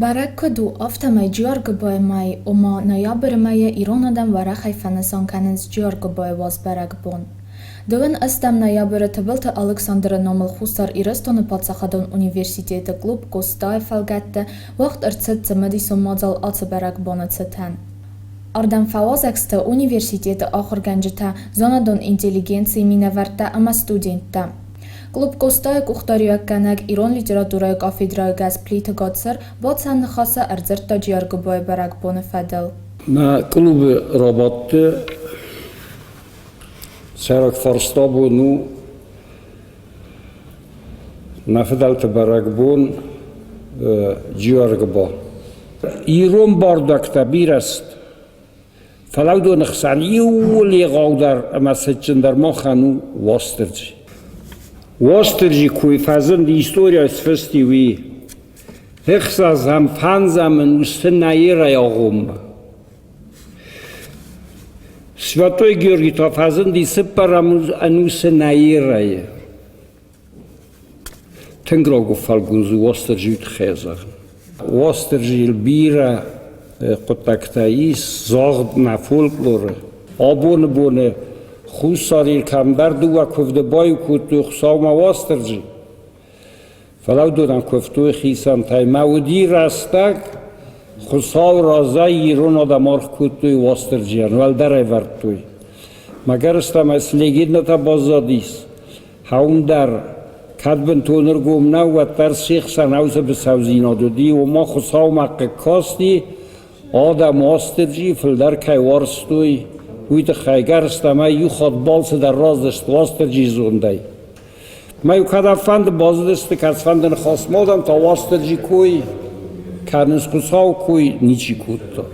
Бӕрӕг куыд у, афтӕмӕй Джиуӕргуыбайы мӕй, ома ноябры мӕйы ирон адӕм уӕрӕхӕй фӕнысан кӕнынц Джиуӕргуыбайы уаз бӕрӕгбон. Дыууын ӕстӕм ноябры Тыбылты Алыксандры номыл Хуссар Ирыстоны паддзахадон университеты клуб Къостайы фӕлгӕтты уагъд ӕрцыд цымыдисон мадзал ацы бӕрӕгбоны цытӕн. Ардӕм фӕуазӕг сты университеты ахуыргӕнджытӕ, зонадон интеллигенцийы минӕвӕрттӕ ӕмӕ студенттӕ. Клуб Къостайы къухдариуӕггӕнӕг ирон литературӕйы кафедрӕйы гӕс Плиты Гацыр Бацӕн ныхасы ӕрдзырдта Джиаргуыбайы бӕрӕгбоны фӕдыл. Мӕ клубы рабадты сӕйраг фарста бон у нӕ фыдӕлты бӕрӕгбон Джиуӕргуыба. Ирон бардуӕгтӕ бирӕ сты, фӕлӕ уыдоны хсӕн иууыл егъаудӕр ӕмӕ цытджындӕр махӕн у Уастырджи. Уастырджи куы фӕзынд историйӕ сфысти уый ӕхсӕзӕм, фӕндзӕм ӕнусты нӕ эрӕйы агъоммӕ. Святой Георгий та фӕзынди цыппӕрӕм ӕнусы нӕ эрӕйы. Тынг рог у фӕлгондз у Уастырджийы тыххӕй зӕгъын. Уастырджийыл бирӕ хъуыддӕгтӕ ис загъд нӕ фольклоры. Абоны боны Хуссар Ир кӕмдӕр дыууӕ куывды баиу кодтой Хуыцаумӕ Уастырджи. Фӕлӕ уыдонӕн куывтой хицӕнтӕй. Мӕ уыди рӕстӕг, Хуыцауы разӕй ирон адӕм аргъ кодтой Уастырджийӕн, уӕлдӕр ӕвӕрдтой. Мӕгӕрыстӕмӕй цы легендӕтӕ баззадис, Хауын дӕр, кӕд бынтон ӕргом нӕу, уӕддӕр се хсӕн ӕвзӕр быцӕудзинад уыди, ома Хуыцаумӕ хъыг касти, адӕм Уастырджи фылдӕр кӕй уарзтой, уый тыххӕй гӕрзтӕмӕ иу хатт балцы дӕр раздӕст Уастырджийы зондӕй. Мӕ иу кӕдӕм фӕнды бацыдысты, кӕцыфӕнды ныхасмӕ адӕм та Уастырджи кой кӕнынц, Хуыцауы кой ничи кодта.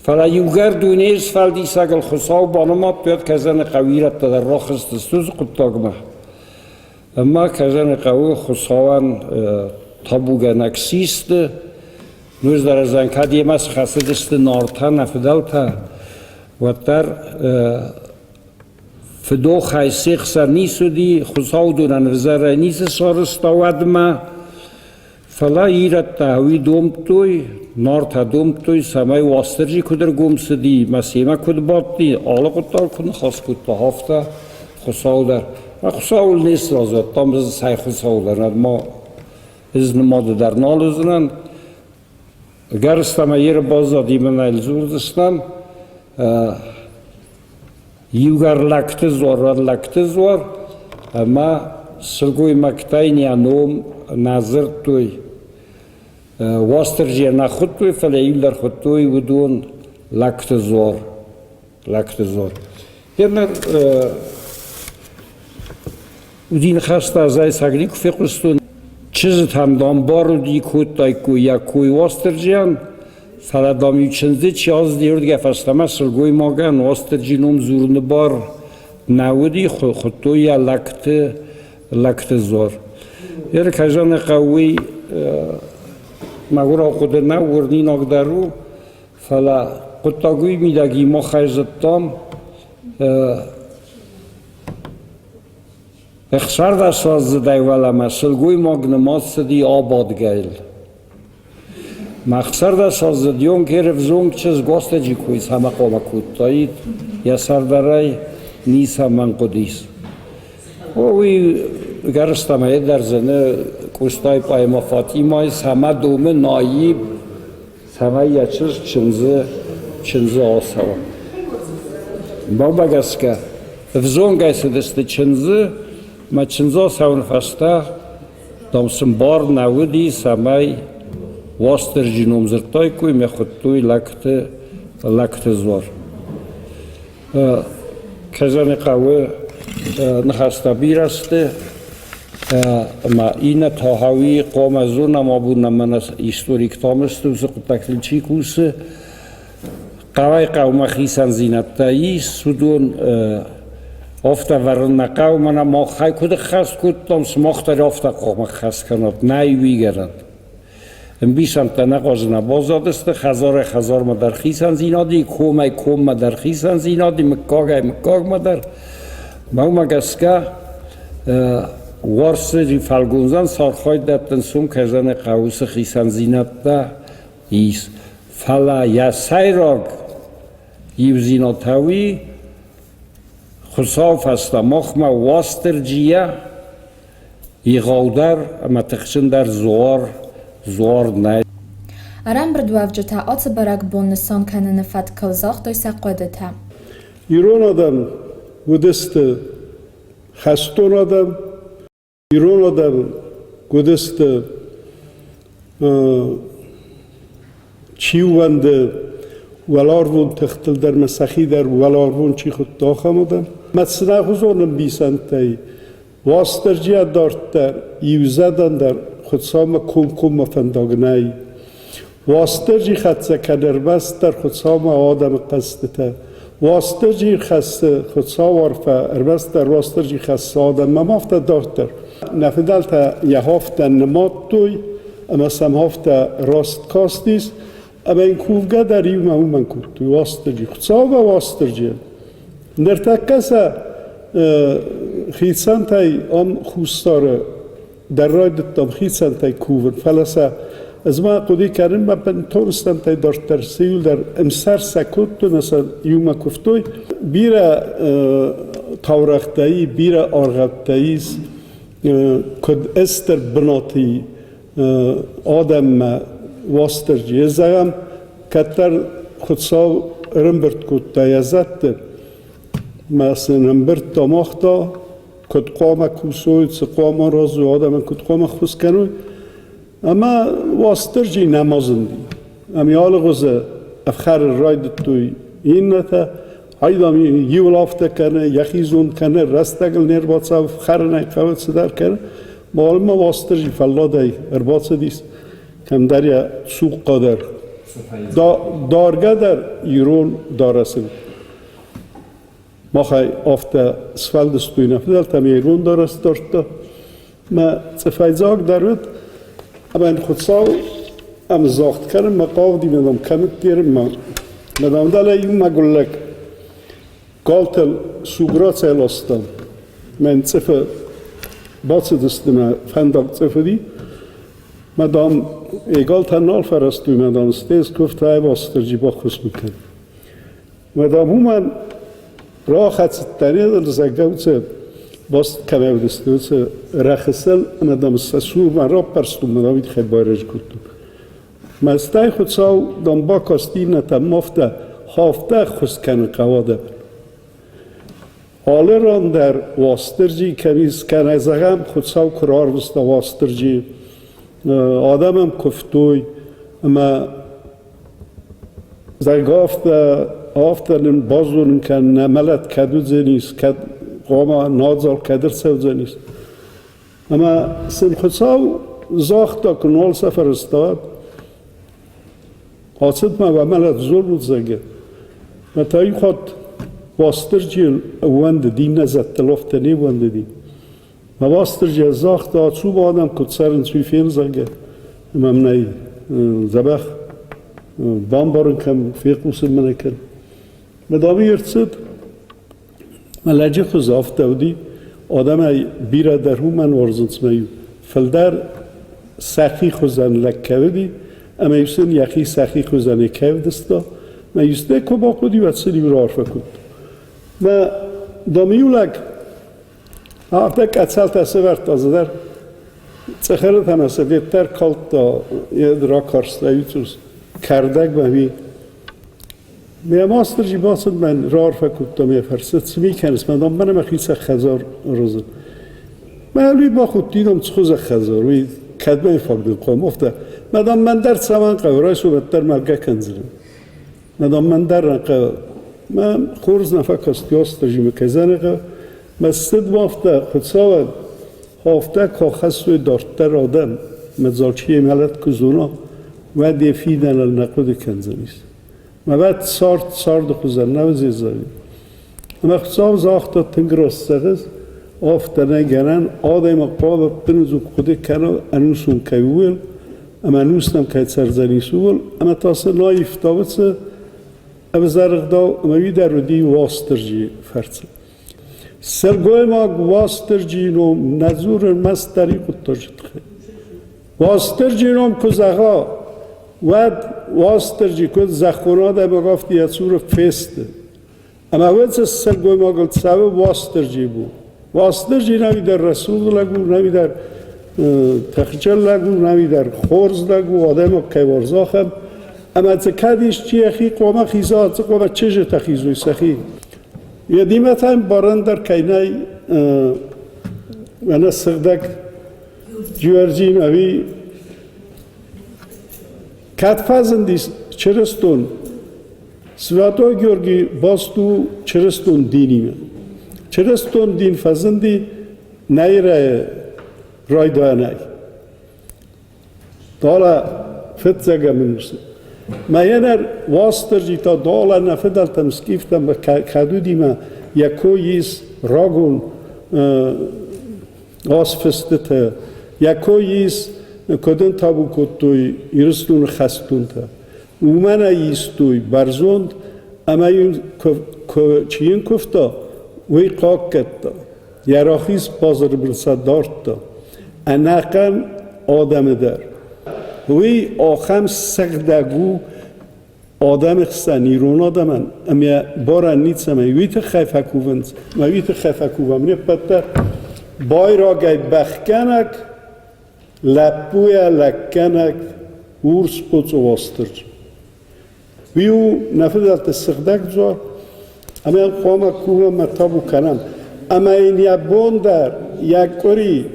Фӕлӕ иугӕр дунейы сфӕлдисӕгыл Хуыцау банымадта, уӕд Казаны хъӕуы ирӕттӕ дӕр рахызтысты уыцы хъуыддагмӕ. Ӕмӕ Казаны хъӕуы Хуыцауӕн табугӕнӕг систы. Нуздӕрӕзӕн кӕд йемӕ схӕцыдысты Нартӕ, нӕ фыдӕлтӕ, уӕддӕр фыдохӕй се хсӕн ницы уыди, Хуыцау уыдонӕн ӕвзӕрӕй ницы сарӕзта уӕдмӕ. Фӕлӕ ирӕттӕ уый домдтой, Нартӕ домдтой, цӕмӕй Уастырджи куыд ӕргом цыди мӕ семӕ куыд бадти, алы хъуыддаг куы ныхас кодта, афтӕ Хуыцау дӕр. Мӕ Хуыцауыл не сразы, уӕдта ӕз цӕй Хуыцау дӕн, ӕд ма ӕз нымады дӕр нал уыдзынӕн. Ӕгӕрыстӕмӕй Иры баззади мӕнӕй дзурдзыстӕм. Иугӕр лӕгты дзуар, лӕгты дзуар, ӕмӕ сылгоймӕгтӕй йӕ ном нӕ дзырдтой. Уастырджийӕ нӕ хуыдтой, фӕлӕ иугӕр хуыдтой уыдон лӕгты дзуар. Лӕгты дзуар. Гъеныр уыди ныхӕстӕ зӕйцаг никуы фехъуыстон. Чызджытӕм, дам, бар уыди, кодтаиккой йӕ кой Уастырджийӕн, фӕлӕ, дам-иу чындзы чи ацыди, уырдыгӕй фӕстӕмӕ сылгоймагӕн Уастырджи ном дзурыны бар нӕ уыди, хуыдтой йӕ лӕгты, лӕгты дзуар. Ер кӕй хъӕуы, мӕгуырау хъуыды нӕу, уырнинаг дӕр у, фӕлӕ хъуыддаг уый мидӕг и махӕй зыдтам, Ӕхсӕрдӕсаздзыдӕй уӕлӕмӕ сылгоймаг нымад цыди абадгӕйыл. Мӕ ӕхсӕрдӕсаздзыд Йонкеры взонг чызг Уастырджи кой цӕмӕ хъуамӕ кодтаид, йӕ сӕрдарӕй ницӕмӕн хъуыдис. О, уый гӕрзтӕмӕ дӕр зыны Къостайы поэмӕ Фатимайы цӕмӕ домы наиб, цӕмӕй йӕ чызг чындзы, чындзы ацӕуа. Мӕнмӕ гӕсгӕ, ӕвзонгӕй цыдысты чындзы, мӕ чындзы ацӕуыны фӕстӕ, дам, сын бар нӕ уыди, цӕмӕй Уастырджи ном дзырдтаиккой, мӕ хуыдтой лӕгты, лӕгты дзуар. Казаны хъӕуы ныхӕстӕ бирӕ сты, ӕмӕ иннӕ тахауи хъуамӕ зонӕм абон нӕ мӕнӕ историктӕм сты, уыцы хъуыддӕгтыл чи кусы. Хъӕуӕй хъӕумӕ хицӕндзинӕдтӕ ис, уыдон афтӕ вӕрын нӕ хъӕуы, мӕнӕ махӕй куыд ӕххӕст кодтам, сымах дӕр афтӕ хъуамӕ ӕххӕст кӕнат, нӕй уый гӕнӕн. Ӕмбисӕндтӕ нӕ хъуазы нӕ баззадысты, хӕдзарӕй-хӕдзармӕ дӕр хицӕндзинад и, комӕй-коммӕ дӕр хицӕндзинад и, мыггагӕй-мыггагмӕ дӕр. Мӕнмӕ гӕсгӕ, Уастырджи фӕлгондзӕн сархайд дӕттын сом кӕй хъӕуы, цы хицӕндзинӕдтӕ ис. Фӕлӕ йӕ сӕйраг иудзинад та уый, Хуыцауы фӕстӕ махмӕ Уастырджийӕ егъаудӕр ӕмӕ тыхджындӕр дзуар нӕй. Ӕрӕмбырдуӕвджытӕ ацы бӕрӕгбон нысан кӕныны фӕткыл загътой сӕ хъуыдытӕ. Ирон адӕм уыдысты хӕстон адӕм, ирон адӕм уыдысты чи ууӕнды уӕларвон тыхтыл дӕр ма сӕхи дӕр уӕларвон чи хуыдта, ахӕм адӕм. Мӕ цынӕхуызон ӕмбисӕндтӕй Уастырджийӕ дарддӕр иу зӕдӕн дӕр Хуыцаумӕ комкоммӕ фӕндаг нӕй. Уастырджи хӕццӕ кӕны ӕрмӕстдӕр Хуыцаумӕ адӕмы хъӕзтытӕ. Уастырджи хӕссы Хуыцауы арфӕ, ӕрмӕстдӕр Уастырджи хӕссы адӕммӕ ӕмӕ афтӕ дарддӕр. Нӕ фыдӕлтӕ йӕ афтӕ нымадтой ӕмӕ сӕм афтӕ раст кастис, ӕмӕ йын кувгӕ дӕр иумӕ уымӕн кодтой Уастырджи. Хуыцаумӕ Уастырджийӕн. Ныртӕккӕ сӕ хицӕнтӕй ам Хуссары дӕр райдыдтам хицӕнтӕй кувын, фӕлӕ сӕ ӕз ма хъуыды кӕнын, мӕ бынтон стӕмтӕй дарддӕр цы иуылдӕр ӕмсӕр сӕ кодтой ӕмӕ сӕ иумӕ куывтой. Бирӕ таурӕгътӕ и, бирӕ аргъӕуттӕ ис, куыд ӕстыр бынаты адӕммӕ Уастырджи. Зӕгъӕм, кӕддӕр Хуыцау ӕрӕмбырд кодта йӕ зӕдты, мӕ сын ӕмбырдтӕ магъта, куыд хъуамӕ кусой, цы хъуамӕ аразой, адӕмӕн куыд хъуамӕ ӕххуыс кӕной. Ӕмӕ Уастырджи нӕма зынди. Ӕмӕ алыгъуызы ӕфхӕрын райдыдтой иннӕтӕ. Айдам иуыл афтӕ кӕны, йӕхи зонд кӕны, рӕстӕгыл не рбацӕуы, хӕрынӕй хъӕуы цыдӕр кӕны. Уалынмӕ Уастырджи фӕлладӕй ӕрбацыдис, кӕмдӕр йӕ цухъхъа дӕр. Даргӕ дӕр ирон дарӕсы. Махӕй афтӕ сфӕлдыстой нӕ фыдӕлтӕ, ӕмӕ ирон дарӕс дардта. Мӕ цъыфӕйдзаг дӕр уыд, ӕмӕ йын Хуыцау ӕм загъд кӕнынмӕ хъавыди, мӕ дам кӕмыддерынмӕ. Мӕ дам дӕлӕ иу мӕгуыр лӕг галтыл суг рацӕйласта. Мӕн цъыфы бацыдысты, мӕ фӕндаг цъыф уыди. Мӕ дам йӕ галтӕ нал фӕрӕзтой, мӕ дам стӕй скуывта, Уастырджи баххуыс мын кӕн. Мӕ дам уымӕн рахӕцыдтӕн зӕгъгӕ, уыцы баст кӕмӕ уыдысты, уыцы рӕхысыл ӕмӕ дам сӕ цурмӕ раппӕрстон, мӕ дам тыххӕй байрӕджы кодтон. Мӕстӕй Хуыцау дам бакаст иннӕтӕм афтӕ, хафтӕ ӕххуыс кӕны хъӕуы адӕмӕн. Алы ран дӕр Уастырджи кӕм ис, кӕнӕ зӕгъӕм, Хуыцау куы рарвыста Уастырджи, адӕм ӕм куывтой ӕмӕ Зӕгъгӕ, афтӕ нын базонын кӕн, нӕ мӕлӕт кӕд уыдзӕнис, кӕд хъуамӕ надзал кӕд ӕрцӕудзӕнис. Ӕмӕ сын Хуыцау загъта, куы нал сӕ фӕрыстад, ацыд ма уӕ мӕлӕт зонут, зӕгъгӕ. Мӕ та иу хатт Уастырджийыл ӕууӕндыд, иннӕ зӕдтыл афтӕ не ууӕндыди. Мӕ Уастырджи загъта, ацу адӕм куыд цӕрынц, уый фен, зӕгъгӕ. Ӕмӕ мын ӕй дзӕбӕх бамбарын кӕн, фехъусын мын ӕй кӕн. Мӕ дам ӕрцыд, мӕ лӕджы хуыз афтӕ уыди, адӕмӕй бирӕ дӕр уымӕн уарзынц мӕ иу. Фылдӕр сӕхи хуызӕн лӕг кӕй уыди, ӕмӕ-иу сын йӕхи сӕхи хуызӕнӕй кӕй ӕвдыста, мӕ-иу стӕй куы бахъуыди, уӕд сын-иу раарфӕ кодта. Мӕ дам иу лӕг Афтӕ къӕцӕлтӕ сӕвӕрдта цыдӕр цъыхырытӕ ӕмӕ сӕ деддӕр калдта, йӕ ракарста иу кӕрдӕг мӕ Мӕ мастырджи бацыд мӕн раарфӕ кодта мӕ фӕрсы, цы ми кӕныс, мӕ дам мӕнӕ мӕхицӕн хӕдзар аразын. Мӕ уый бахудти, дам, цхуызӕг хӕдзар, уый кӕдмӕ фаг дын хъуамӕ афтӕ. Мӕ дам мӕн дӕр цӕмӕн хъӕуы, райсом уӕддӕр мӕлгӕ кӕндзынӕн. Мӕ дам мӕн дӕр хъӕуы. Мӕ хорз нӕ фӕкаст Уастырджимӕ кӕй зӕнӕгъы. Мӕ цыд афтӕ Хуыцауӕн, афтӕ куы хӕссой дарддӕр адӕм, мӕ залчийы мӕлӕт куы зона, уӕд йӕ фидӕныл нӕ хъуыды кӕндзӕнис. Мӕ вӕд цард царды хуызӕн нӕ уыдзӕни. Ӕмӕ Хуыцау загъта тынг раст зӕгъыс, афтӕ нӕ гӕнӕн, адӕймаг хъуамӕ ӕппынӕдзух хъуыды кӕна, ӕнусон кӕй у, ӕмӕ ӕнустӕм кӕй цӕрдзӕнис, ууыл, ӕмӕ та сын аивта уыцы ӕвзӕр ӕгъдау, ӕмӕ уый дӕр уыди Уастырджийы фӕрцы. Сылгоймаг Уастырджийы ном нӕ дзуры ӕрмӕстдӕр иу хъуыддаджы тыххӕй. Уастырджийы ном куы зӕгъа, уӕд Уастырджи куыд зӕххон адӕймаг, афтӕ йӕ цуры фесты. Ӕмӕ уӕд цы сылгоймагыл цӕуы Уастырджийы бон. Уастырджи нӕуидӕр рӕсугъд лӕг у, нӕуидӕр тыхджын лӕг у, нӕуидӕр хорз лӕг у, адӕймаг кӕй уарза, ахӕм. Ӕмӕ дзы кӕд исчи йӕхи хъуамӕ хиза, цы хъуамӕ чызджытӕ хизой сӕхи. Йедимӕ та ӕмбарӕн дӕр кӕй нӕй, ӕнӕ сыгъдӕг Джиуӕрджин ӕви кӕд фӕзындис чырыстон Святой Георгий баст у чырыстон динимӕ. Чырыстон дин фӕзынди Нӕйрӕйы райдайӕнӕй. Дала фыццӕгӕм ӕнусы. Мӕнӕ Уастырджи та дала нӕ фыдӕлтӕм скифтӕм кӕд уыди йӕ кой ис рагон азфыстыты, йӕ кой ис, куыд ын табу кодтой Ирыстоны хӕстонтӕ. Уымӕн ӕй истой бӕрзонд ӕмӕ йын чи йын куывта, уый хъахъхъӕдта. Йӕ рахиз базыры бын сӕ дардта ӕнӕхъӕн адӕмы дӕр. Уый ахӕм сыгъдӕг у адӕмы хсӕн, ирон адӕмӕн, ӕмӕ барӕн ницӕмӕй. Уый тыххӕй фӕкувынц, ӕмӕ уый тыххӕй фӕкувӕм не ппӕт дӕр. Байрагӕй бӕхгӕнӕг, лӕппуйӕ лӕггӕнӕг урс боцъо Уастырджи. Уый у нӕ фыдӕлты сыгъдӕг дзуар, ӕмӕ йын хъуамӕ кувӕм ӕмӕ табу кӕнӕм. Ӕмӕ йын йӕ бон дӕр, йӕ къуыри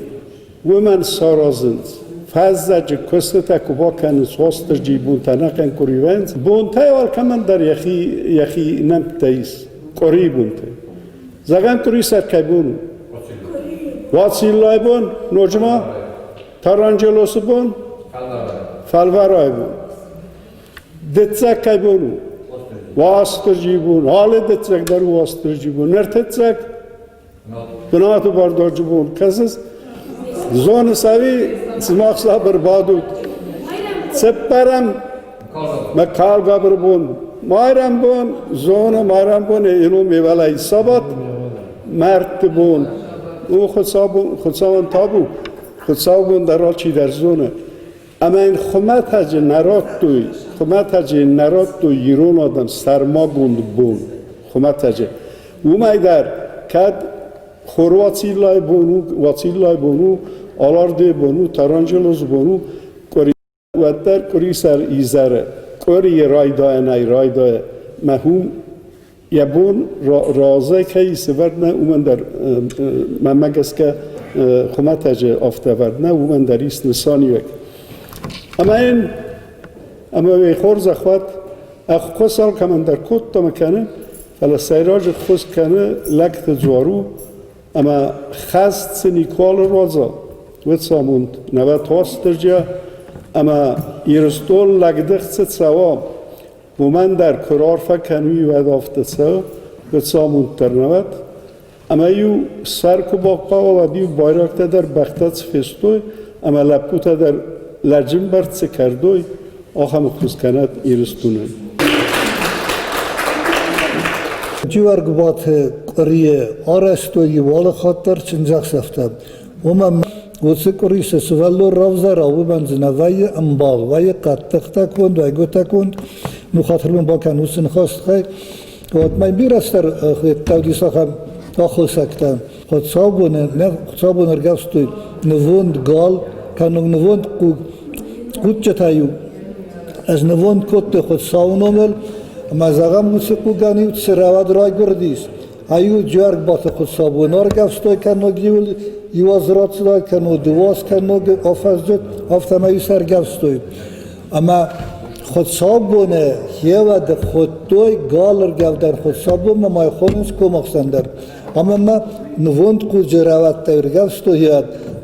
уымӕн саразынц. Фӕззӕджы куыстытӕ куы бакӕнынц, Уастырджийы бонтӕ ӕнӕхъӕн къуыри вӕййынц. Бонтӕй алкӕмӕн дӕр йӕхи, йӕхи нӕмттӕ ис, къуырийы бонтӕй. Зӕгъӕм, къуырисӕр кӕй бон у? Уациллайы бон, ноджы ма Таранджелосы бон, Фӕлвӕрайы бон. Дыццӕг кӕй бон у? Уастырджийы бон. Алы дыццӕг дӕр у Уастырджийы бон. Ӕртыццӕг Бынаты бардуаджы бон. Кӕсыс? Зоныс ӕви сымах сабыр бадут? Цыппӕрӕм Мыкалгабыры бон. Майрӕмбон, зоны майрӕмбон ирон мевӕлӕй сабат, мӕрдты бон. У Хуыцауӕн табу, Хуыцаубон дӕр алчидӕр зоны. Ӕмӕ йын хуымӕтӕджы нӕ радтой, хуымӕтӕджы йын нӕ радтой ирон адӕм сӕрмагонд бон, хуымӕтӕджы. Уымӕй дӕр, кӕд Хор Уациллайы бон у, Уациллайы бон у, Алардыйы бон у, Таранджелозы бон у, къуыри, уӕддӕр къуырисӕр изӕры, къуырийы райдайӕнӕй райдайы мӕ хум йӕ бон разӕй кӕй сывӕрд нӕ, уымӕн дӕр мӕнмӕ гӕсгӕ хуымӕтӕджы афтӕ ӕвӕрд нӕ, уымӕн дӕр ис нысаниуӕг. Ӕмӕ йын ӕмӕ уый хорзӕх уӕд, ӕххуыс алкӕмӕн дӕр кодта ӕмӕ кӕны, фӕлӕ сӕйраджы ххуыс кӕны лӕгты дзуар у, ӕмӕ хӕст цы никуал ӕруадза, уыцы амонд нӕвӕд Уастырджийӕ ӕмӕ Ирыстон лӕгдых цы цӕуа, Уымӕн дӕр куы раарфӕ кӕнуй, уӕд афтӕ цӕуы, уыцы амонд дӕр нӕ уӕд. Ӕмӕ-иу сӕр куы бахъӕуа, уӕд-иу байрӕгтӕ дӕр бӕхтӕ цы фестой ӕмӕ лӕппутӕ дӕр лӕджы мбӕрц цы кӕрдой, ахӕм ӕххуыс кӕнӕд Ирыстонӕн. Джиуӕргуыбаты къуырийы арӕзтой иу алы хатт дӕр чындзӕхсӕвтӕ. Уымӕн уыцы къуыри цы сывӕллон равзара, уымӕн дзы нӕ вӕййы ӕмбал, вӕййы хъӕддыхтӕ конд, уӕйгуытӕ конд. Ну, хатыр мын бакӕн уыцы ныхасы тыххӕй. Вот мӕ бирӕ цыдӕр федтӕуыдис ахӕм аххосӕгтӕ. Хуыцаубоны, нӕ хуыцаубоны ӕргӕвстой нывонд гал, кӕнӕ нывонд хъуг. Хъуджджытӕ-иу ӕз нывонд кодтой Хуыцауы номыл, ӕмӕ зӕгъӕм, уыцы хъугӕн-иу цы рӕуӕд райгуырдис, Аю Джиаргбаты Хуыцаубон ӕргӕвстой кӕннод иуыл иу аз рацыдаид, кӕннод дыууӕ аз, кӕннод афӕдзы, афтӕмӕй ис ӕргӕвстой. Ӕмӕ Хуыцаубоны хиуӕды хуыдтой галыргӕвдӕн Хуыцаубонмӕ ма хонынц комахсӕн дӕр. Ӕмӕ ма нывонд хъуджы рӕуӕдтӕ ӕргӕвстой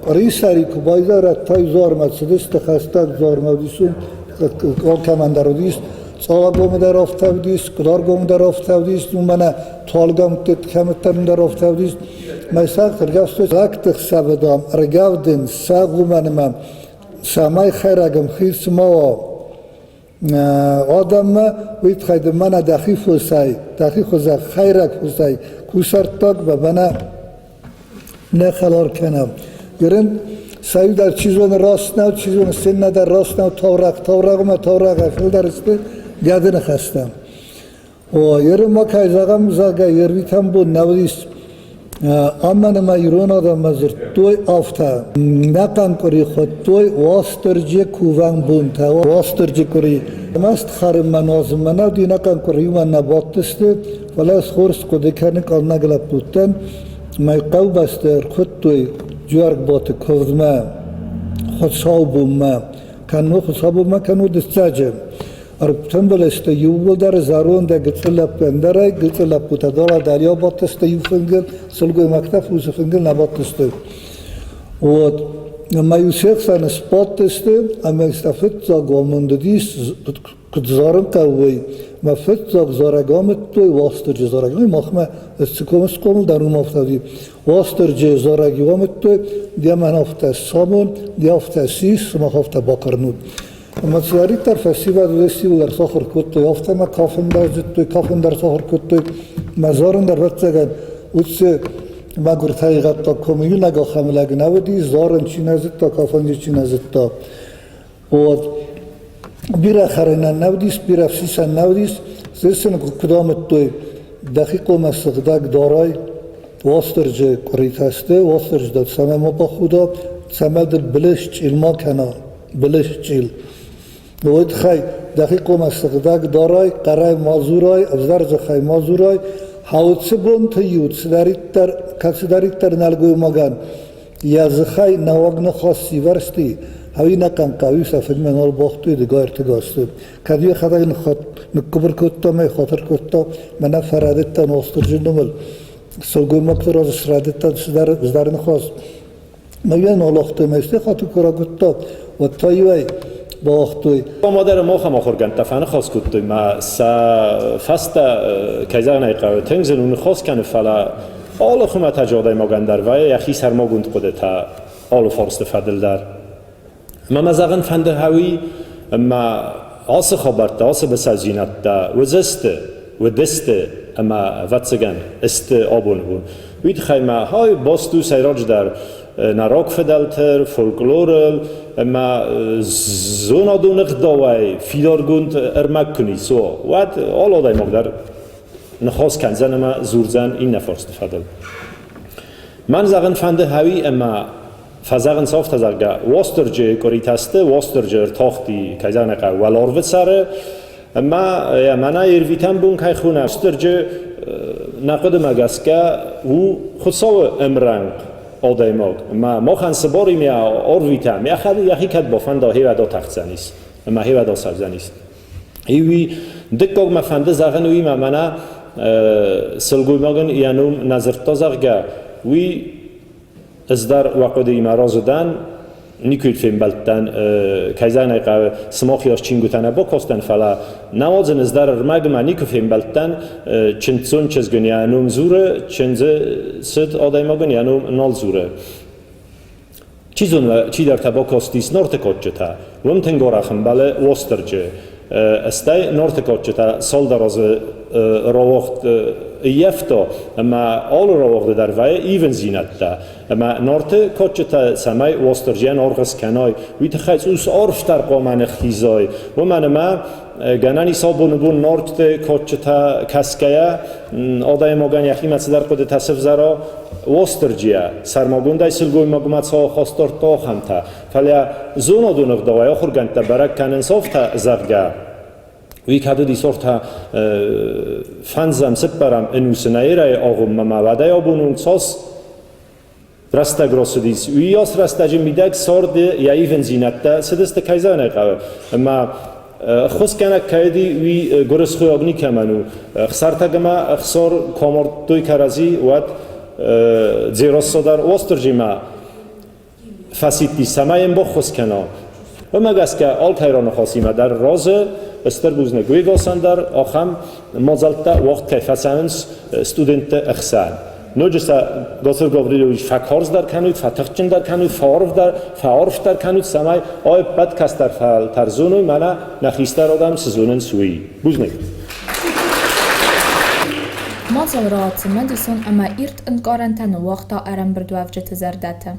къуырисӕри куы байзӕрӕдтой дзуармӕ цыдысты хӕстӕг дзуармӕ уыдис алкӕмӕн дӕр уыдис Цъалагомы дӕр афтӕ уыдис, Къуыдаргомы дӕр афтӕ уыдис, уымӕн Туалгӕмтты кӕмттӕм дӕр афтӕ уыдис. Мӕ сӕгъ ӕргӕвстой лӕгты хсӕвы, дам, ӕргӕвдын сӕгъ уымӕн ӕмӕ цӕмӕй хӕйрӕг ӕмхиц ма уа. Адӕммӕ уый тыххӕй дын мӕнӕ дӕхи фосӕй, дӕхи хуызӕн хӕйрӕг фосӕй кусӕрттаг мӕнӕ нӕ хӕлар кӕнӕм. Ерын сӕ иу дӕр чи зоны раст нӕу, чи зоны се ннӕ дӕр раст нӕу, таурӕгъ таурӕгъмӕ таурӕгъӕй фылдӕр сты гӕды ныхӕстӕ. О, ерын ма кӕй зӕгъӕм, зӕгъгӕ, ервитӕн бон нӕ уыдис. Амӕн ӕмӕ ирон адӕммӕ дзырдтой афтӕ. Нӕхъӕн къуыри хуыдтой Уастырджи кувӕн бонтӕ, Уастырджи къуыри. Ӕрмӕст хӕрынмӕ, нуазынмӕ нӕ уыди, ӕнӕхъӕн къуыри уымӕн нӕ бадтысты, фӕлӕ ӕз хорз хъуыды кӕнын къаннӕг лӕппутӕн, мӕ хъӕубӕсты ӕрхуыдтой Джиуӕргуыбаты куывдмӕ, Хуыцаубонмӕ, кӕннод Хуыцаубонмӕ, кӕннод дыццӕджы. Ӕртымбыл сты иууылдӕр зӕронд гыццыл лӕппу ӕндӕрӕй, гыццыл лӕппутӕ дӕр дӕлиау бадтысты иу фынгыл, сылгоймӕгтӕ фусы фынгыл нӕ бадтысты. Вот. Ӕмӕ-иу се хсӕн сбадтысты, ӕмӕ сӕ фыццаг амонд уыдис, куыд зарын хъӕуы, уый. Мӕ фыццаг зарӕг амыдтой Уастырджы зарӕг. Ну, махмӕ цы комы схъомыл дӕр уым афтӕ уыди. Уастырджы зарӕг-иу амыдтой, йӕ мӕн афтӕ самон, йӕ афтӕ сис, сымах афтӕ бакӕнут. Ӕмӕ цыдӕриддӕр фӕсивӕд уыдысты, иуыл ӕрцахуыр кодтой, афтӕ мӕ кафын дӕр зыдтой, кафын дӕр сахуыр кодтой. Мӕ зарын дӕр, ӕвӕццӕгӕн, уыцы мӕгуыр тӕригъӕддаг комы иунӕг ахӕм лӕг нӕ уыди, зарын чи нӕ зыдта, кафын чи нӕ зыдта. Вот. Бирӕ хӕрынӕн нӕ уыдис, бирӕ фсисӕн нӕ уыдис. Цы сын куыд амыдтой, дӕхи хъуамӕ сыгъдӕг дарай, Уастырджы къуыритӕ сты, Уастырджы дӕ цӕмӕ ма бахуда, цӕмӕ дын былысчъил ма кӕна, былысчъил. Уый тыххӕй дӕхи хъуамӕ сыгъдӕг дарай, хъӕрӕй ма дзурай, ӕвзӕр дзыхӕй ма дзурай, хауцы бонты-иу цыдӕриддӕр, кӕцыдӕриддӕр нӕлгоймагӕн йӕ дзыхӕй нӕуӕг ныхас сивӕрзти, ӕви нӕ хъӕнхъӕуи сӕ фыдмӕ нал бахтой дыгай-ӕртыгасты. Кӕд йӕхӕдӕг ныггуыбыр кодта мӕ хатыр кодта, мӕнӕ фӕрӕдыдтӕн Уастырджи номыл. Сылгоймӕгты раз срӕдыдтӕн цыдӕр ныхас. Мӕ нал ахтой, мӕ исты хатыр куы ракодта, уӕд та иуӕй бауагътой. Мадӕр махӕм ахуыргӕндтӕ фӕныхас кодтой, мӕ сӕ фӕстӕ, кӕй зӕгъын ӕй хъӕуы, тынг зын у ныхас кӕны, фӕлӕ алы хуымӕтӕджы адӕймагӕн дӕр вӕййы йӕхи сӕрмагонд хъуыдытӕ алы фарсты фӕдыл дӕр. Ӕмӕ мӕ зӕгъын фӕнды гъӕуй, ӕма ацы хабӕрттӕ, ацы быцӕудзийнӕдтӕ уыдзысты, уыдысты ӕма, ӕвӕццӕгӕн, сты абоны бон. Уый туххӕй ма хай баст у сӕйраджыдӕр нӕ рагфыдӕлты фольклорыл ӕма зонадон ӕгъдауӕй фидаргонд ӕрмӕг ку ницы уа, уӕд алы адӕймаг дӕр ныхас кӕндзӕн ӕма дзурдзӕн иннӕ фарсты фӕдыл. Мӕн зӕгъын фӕнды гъӕуй ӕма фӕзӕгъынц афтӕ, зӕгъгӕ, Уастырджы къуыритӕ сты, Уастырджы ӕртахти, кӕй зӕгъын ӕй хъӕуы, уӕларвы цӕры, ӕмӕ мӕнӕ Ирвитӕн бон кӕй хонӕм, Уастырджы нӕ хъуыдымӕ гӕсгӕ у Хуыцауы ӕмрӕнхъ адӕймаг. Ӕмӕ махӕн цы бар и арвитӕм, йӕхи кӕд бафӕнда, хевӕд атӕхдзӕнис ӕмӕ хевӕд ацӕудзӕнис. Иуи дыккаг мӕ фӕнды зӕгъын уыимӕ, мӕнӕ сылгоймагӕн йӕ ном нӕ дзырдта, зӕгъгӕ, уый Ӕз дӕр уӕ хъуыдыимӕ разы дӕн, никуы фембӕлдтӕн, кӕй зӕгъын ӕй хъӕуы, сымах йас чингуытӕ нӕ бакастӕн, фӕлӕ науӕдзын ӕз дӕр ӕрмӕгмӕ никуы фембӕлдтӕн, чындздзон чызг ын йӕ ном дзуры, чындзы цыд адӕймаг ын йӕ ном нал дзуры. Чи зоны, чидӕртӕ бакастис Нарты кадджытӕ, уым тынг арӕх ӕмбӕлы Уастырджы. Стӕй Нарты кадджытӕ цалдӕр азы рауагъд ӕййӕфта, ӕмӕ алы рауагъды дӕр вӕййы ивындзинӕдтӕ. Ӕмӕ Нарты кадджытӕ цӕмӕй Уастырджийӕн аргъ скӕной, уый тыххӕй цъус арфдӕр хъуамӕ ныххизой, уымӕн ӕмӕ гӕнӕн ис абоны бон Нарты кадджытӕ кӕсгӕйӕ адӕймагӕн йӕхимӕ цыдӕр хъуыдытӕ сывзӕра Уастырджийӕ, сӕрмагондӕй сылгоймагмӕ цӕуы хӕстӕртты ахӕмтӕ. Фӕлӕ зонадон ӕгъдауӕй ахуыргӕндтӕ бӕрӕг кӕнынц афтӕ, зӕгъгӕ, уый кӕд уыди сортӕ фӕндзӕм, цыппӕрӕм ӕнусы нӕ эрӕйы агъоммӕ ма уӕдӕй абоны онг цас рӕстӕг рацыдис, уыйас рӕстӕджы мидӕг царды йӕ ивындзинӕдтӕ цыдысты, кӕй зӕгъын ӕй хъӕуы, ӕмӕ ӕххуысгӕнӕг кӕй уыди, уый гуырысхойаг никӕмӕн у. Ӕхсӕртӕг ӕмӕ Ӕхсар куы амардтой кӕрӕдзи, уӕд Дзерассӕ дӕр Уастырджимӕ фӕсидти, цӕмӕй йын баххуыс кӕна. Уымӕ гӕсгӕ алкӕй раныхасимӕ дӕр разы стыр бузныг уый госӕн дӕр, ахӕм мадзӕлттӕ уагъд кӕй фӕцӕуынц студентты ӕхсӕн. Ноджы сӕ Госыр Гаврилович фӕкарздӕр кӕнут, фӕтыхджындӕр кӕнут, фӕарфдӕр, фӕарфдӕр кӕнут, цӕмӕй ӕппӕт кӕстӕр фӕлтӕр зоной, мӕнӕ нӕ хистӕр адӕм цы зонынц, уый. Бузныг. Мадзал рауад цымыдисон ӕмӕ ирд ӕнкъарӕнтӕ ныууагъта ӕрӕмбырдуӕвджыты зӕрдӕты.